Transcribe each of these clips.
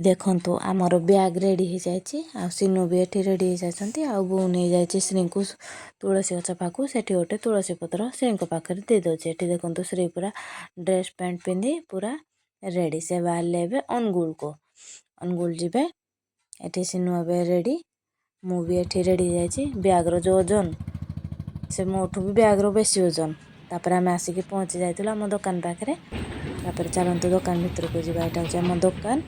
ଦେଖନ୍ତୁ, ଆମର bag ready ହେଇଯାଇଛି ଆଉ ସିନୁ ବି ଏଠି ରେଡ଼ି ହେଇଯାଇଛନ୍ତି। ଆଉ ବୋଉ ନେଇଯାଇଛି ଶ୍ରୀଙ୍କୁ ତୁଳସୀ ଗଛ ପାଖକୁ। ସେଠି ଗୋଟେ ତୁଳସୀ ପତ୍ର ଶ୍ରୀଙ୍କ ପାଖରେ ଦେଇଦେଉଛି। ଏଠି ଦେଖନ୍ତୁ, ଶ୍ରୀ ପୁରା ଡ୍ରେସ୍ ପ୍ୟାଣ୍ଟ ପିନ୍ଧି ପୁରା ରେଡ଼ି। ସେ ବାହାରିଲେ ଏବେ ଅନୁଗୁଳକୁ, ଅନୁଗୁଳ ଯିବେ। ଏଠି ସିନୁ ଏବେ ରେଡ଼ି, ମୁଁ ବି ଏଠି ରେଡ଼ି ହେଇଯାଇଛି। ବ୍ୟାଗ୍ର ଯେଉଁ ଓଜନ, ସେ ମୋଠୁ ବି ବ୍ୟାଗ୍ର ବେଶୀ ଓଜନ। ତାପରେ ଆମେ ଆସିକି ପହଞ୍ଚି ଯାଇଥିଲୁ ଆମ ଦୋକାନ ପାଖରେ। ତାପରେ ଚାଲନ୍ତୁ ଦୋକାନ ଭିତରକୁ ଯିବା। ଏଇଟା ହେଉଛି ଆମ ଦୋକାନ।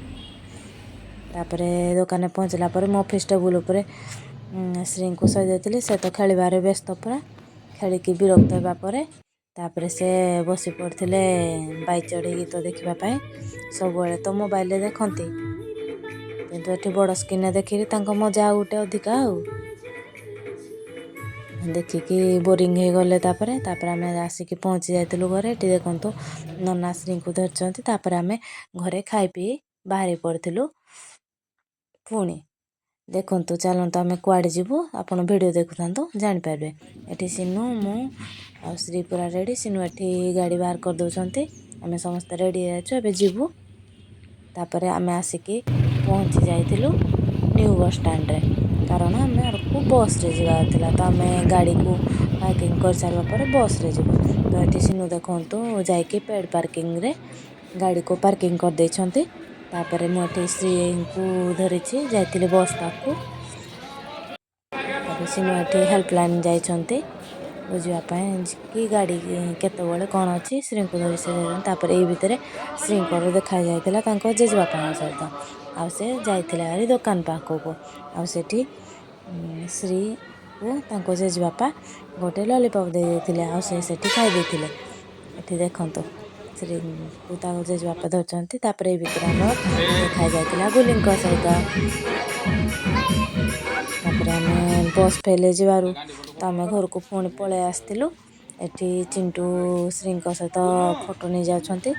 ତାପରେ ଦୋକାନରେ ପହଞ୍ଚିଲା ପରେ ମୋ ଅଫିସ୍ ଟେବୁଲ୍ ଉପରେ ଶ୍ରୀଙ୍କୁ ଶୋଇ ଦେଇଥିଲି। ସେ ତ ଖେଳିବାରେ ବ୍ୟସ୍ତ ପୁରା। ଖେଳିକି ବିରକ୍ତ ହେବା ପରେ ତାପରେ ସେ ବସି ପଡ଼ିଥିଲେ ବାଇ ଚଢ଼େଇ ଗୀତ ଦେଖିବା ପାଇଁ। ସବୁବେଳେ ତ ମୋବାଇଲରେ ଦେଖନ୍ତି, କିନ୍ତୁ ଏଠି ବଡ଼ ସ୍କ୍ରିନ୍ରେ ଦେଖିକି ତାଙ୍କ ମଜା ଆଉ ଗୋଟେ ଅଧିକା। ଆଉ ଦେଖିକି ବୋରିଂ ହେଇଗଲେ। ତାପରେ ତାପରେ ଆମେ ଆସିକି ପହଞ୍ଚି ଯାଇଥିଲୁ ଘରେ। ଏଠି ଦେଖନ୍ତୁ, ନନା ଶ୍ରୀଙ୍କୁ ଧରିଛନ୍ତି। ତାପରେ ଆମେ ଘରେ ଖାଇ ପିଇ ବାହାରି ପଡ଼ିଥିଲୁ। ପୁଣି ଦେଖନ୍ତୁ, ଚାଲନ୍ତୁ ଆମେ କୁଆଡ଼େ ଯିବୁ, ଆପଣ ଭିଡ଼ିଓ ଦେଖୁଥାନ୍ତୁ, ଜାଣିପାରିବେ। ଏଠି ସିନୁ, ମୁଁ ଆଉ ଶ୍ରୀ ପୁରା ରେଡ଼ି। ସିନୁ ଏଠି ଗାଡ଼ି ବାହାର କରିଦେଉଛନ୍ତି। ଆମେ ସମସ୍ତେ ରେଡ଼ି ହେଇଯାଇଛୁ, ଏବେ ଯିବୁ। ତାପରେ ଆମେ ଆସିକି ପହଞ୍ଚି ଯାଇଥିଲୁ ନ୍ୟୁ ବସ୍ ଷ୍ଟାଣ୍ଡରେ, କାରଣ ଆମେ ଆରକୁ ବସ୍ରେ ଯିବାର ଥିଲା। ତ ଆମେ ଗାଡ଼ିକୁ ପାର୍କିଂ କରିସାରିବା ପରେ ବସ୍ରେ ଯିବୁ। ତ ଏଠି ସିନୁ ଦେଖନ୍ତୁ, ଯାଇକି ପେଡ଼୍ ପାର୍କିଂରେ ଗାଡ଼ିକୁ ପାର୍କିଂ କରିଦେଇଛନ୍ତି। ତାପରେ ମୁଁ ଏଠି ଶ୍ରୀଙ୍କୁ ଧରିଛି, ଯାଇଥିଲି ବସ୍ ପାଖକୁ। ତାପରେ ସିନୁ ଏଠି ହେଲ୍ପଲାଇନ୍ ଯାଇଛନ୍ତି ବୁଝିବା ପାଇଁ କି ଗାଡ଼ି କେତେବେଳେ କ'ଣ ଅଛି। ଶ୍ରୀଙ୍କୁ ଧରି ସେ ଯାଇଛନ୍ତି। ତାପରେ ଏଇ ଭିତରେ ଶ୍ରୀଙ୍କର ଦେଖା ଯାଇଥିଲା ତାଙ୍କ ଜେଜେବାପାଙ୍କ ସହିତ, ଆଉ ସେ ଯାଇଥିଲେ ଭାରି ଦୋକାନ ପାଖକୁ। ଆଉ ସେଠି ଶ୍ରୀକୁ ତାଙ୍କ ଜେଜେବାପା ଗୋଟେ ଲଲିପପ୍ ଦେଇ ଦେଇଥିଲେ ଆଉ ସେ ସେଠି ଖାଇ ଦେଇଥିଲେ। ଏଠି ଦେଖନ୍ତୁ, ଶ୍ରୀଙ୍କୁ ତାଙ୍କ ଜେଜେବାପା ଧରିଛନ୍ତି। ତାପରେ ଏଇ ଭିତରେ ଆମର ଦେଖା ଯାଇଥିଲା ଗୁଲିଙ୍କ ସହିତ। ତାପରେ ଆମେ ବସ୍ ଫେଲ୍ ହେଇଯିବାରୁ ତ ଆମେ ଘରକୁ ପୁଣି ପଳେଇ ଆସିଥିଲୁ। ଏଠି ଚିଣ୍ଟୁ ଶ୍ରୀଙ୍କ ସହିତ ଫଟୋ ନେଇଯାଉଛନ୍ତି,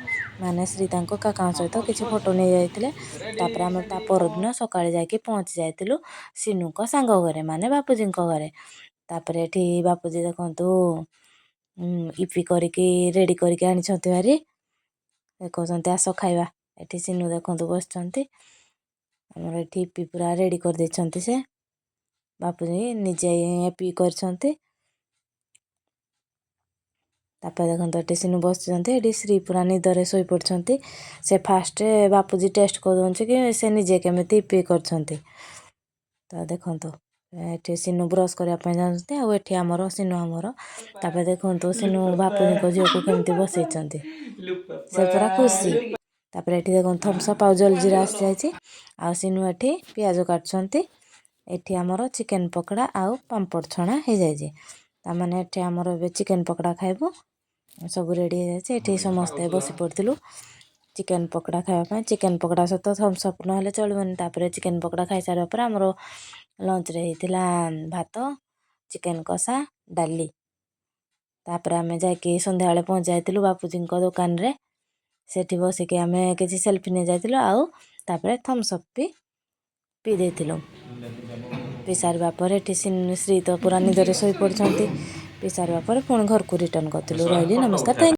ମାନେ ଶ୍ରୀ ତାଙ୍କ କାକାଙ୍କ ସହିତ କିଛି ଫଟୋ ନେଇଯାଇଥିଲେ। ତାପରେ ଆମେ ତା ପରଦିନ ସକାଳେ ଯାଇକି ପହଞ୍ଚି ଯାଇଥିଲୁ ସିନୁଙ୍କ ସାଙ୍ଗ ଘରେ, ମାନେ ବାପୁଜୀଙ୍କ ଘରେ। ତାପରେ ଏଠି ବାପୁଜୀ ଦେଖନ୍ତୁ, ଇପି କରିକି ରେଡ଼ି କରିକି ଆଣିଛନ୍ତି ଭାରି। କହୁଛନ୍ତି, ଆସ ଖାଇବା। ଏଠି ସିନୁ ଦେଖନ୍ତୁ ବସିଛନ୍ତି। ଆମର ଏଠି ଇପି ପୁରା ରେଡ଼ି କରିଦେଇଛନ୍ତି ସେ। ବାପୁଜୀ ନିଜେ ଇପି କରିଛନ୍ତି। ତାପରେ ଦେଖନ୍ତୁ, ଏଠି ସିନୁ ବସିଛନ୍ତି, ଏଠି ଶ୍ରୀ ପୁରା ନିଦରେ ଶୋଇପଡ଼ିଛନ୍ତି। ସେ ଫାଷ୍ଟ ବାପୁଜୀ ଟେଷ୍ଟ କରିଦେଉଛନ୍ତି କି ସେ ନିଜେ କେମିତି ଇପି କରିଛନ୍ତି। ତ ଦେଖନ୍ତୁ, ଏଠି ସିନୁ ବ୍ରସ୍ କରିବା ପାଇଁ ଯାଉଛନ୍ତି ଆଉ ଏଠି ଆମର ସିନୁ ଆମର। ତାପରେ ଦେଖନ୍ତୁ, ସିନୁ ବାପୁଜୀଙ୍କ ଝିଅକୁ କେମିତି ବସେଇଛନ୍ତି, ସେ ପୁରା ଖୁସି। ତାପରେ ଏଠି ଦେଖନ୍ତୁ, ଥମ୍ସଅପ୍ ଆଉ ଜଲଜିରା ଆସିଯାଇଛି ଆଉ ସିନୁ ଏଠି ପିଆଜ କାଟୁଛନ୍ତି। ଏଠି ଆମର ଚିକେନ୍ ପକୋଡ଼ା ଆଉ ପାମ୍ପଡ଼ ଛଣା ହେଇଯାଇଛି। ତାମାନେ ଏଠି ଆମର ଏବେ ଚିକେନ୍ ପକୋଡ଼ା ଖାଇବୁ। ସବୁ ରେଡ଼ି ହେଇଯାଇଛି। ଏଠି ସମସ୍ତେ ବସି ପଡ଼ିଥିଲୁ ଚିକେନ୍ ପକୋଡ଼ା ଖାଇବା ପାଇଁ। ଚିକେନ୍ ପକୋଡ଼ା ସହିତ ଥମ୍ସଅପ୍ ନହେଲେ ଚଳିବନି। ତାପରେ ଚିକେନ୍ ପକୋଡ଼ା ଖାଇସାରିବା ପରେ ଆମର ଲଞ୍ଚରେ ହେଇଥିଲା ଭାତ, ଚିକେନ୍ କଷା, ଡାଲି। ତାପରେ ଆମେ ଯାଇକି ସନ୍ଧ୍ୟାବେଳେ ପହଞ୍ଚି ଯାଇଥିଲୁ ବାପୁଜୀଙ୍କ ଦୋକାନରେ। ସେଠି ବସିକି ଆମେ କିଛି ସେଲ୍ଫି ନେଇଯାଇଥିଲୁ ଆଉ ତାପରେ ଥମ୍ସଅପ୍ ବି ପିଇ ଦେଇଥିଲୁ। ପିଇ ସାରିବା ପରେ ଏଠି ଶ୍ରୀ ତ ପୁରା ନିଦରେ ଶୋଇପଡ଼ିଛନ୍ତି। ପିଇ ସାରିବା ପରେ ପୁଣି ଘରକୁ ରିଟର୍ଣ୍ଣ କରିଥିଲୁ। ରହିଲି, ନମସ୍କାର, thank.